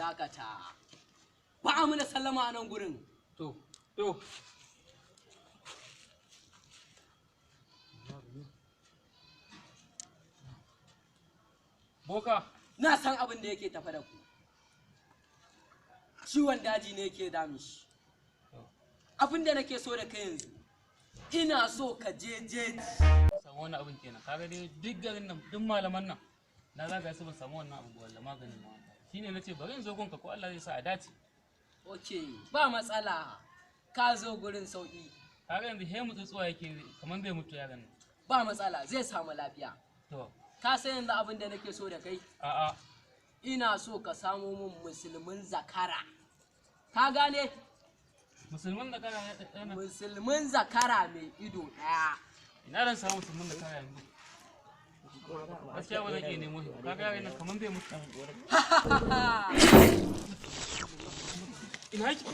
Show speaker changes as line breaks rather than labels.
Dakata. Ba a mana sallama a nan gurin.
To, to. Boka,
Na san abin da yake tafe da ku. Ciwon daji ne yake damun shi. Abin da nake so da kai yanzu, ina so ka je jeji.
Samu wani abin kenan. Kaga dai duk garin nan, duk malaman nan, na zaga su ban samu wannan abu ba wallahi maganin ma. Shine nace bari in zo gunka ko Allah zai sa a dace.
Ok, ba matsala. Ka zo gurin sauƙi.
Kaga yanzu he mutsutsuwa yake kamar zai mutu yaron nan.
Ba matsala, zai samu lafiya.
To,
Ka san yanzu abin da nake so da kai?
A'a.
Ina so ka samo min musulmin zakara. Ka gane?
Musulman da kana yana
Musulmin zakara mai ido ɗaya.
Ina ran samu musulman da kana yanzu. Gaskiya ba zan iya nemo shi ba. Kaga yaron nan kamar zai mutu. Ina yake?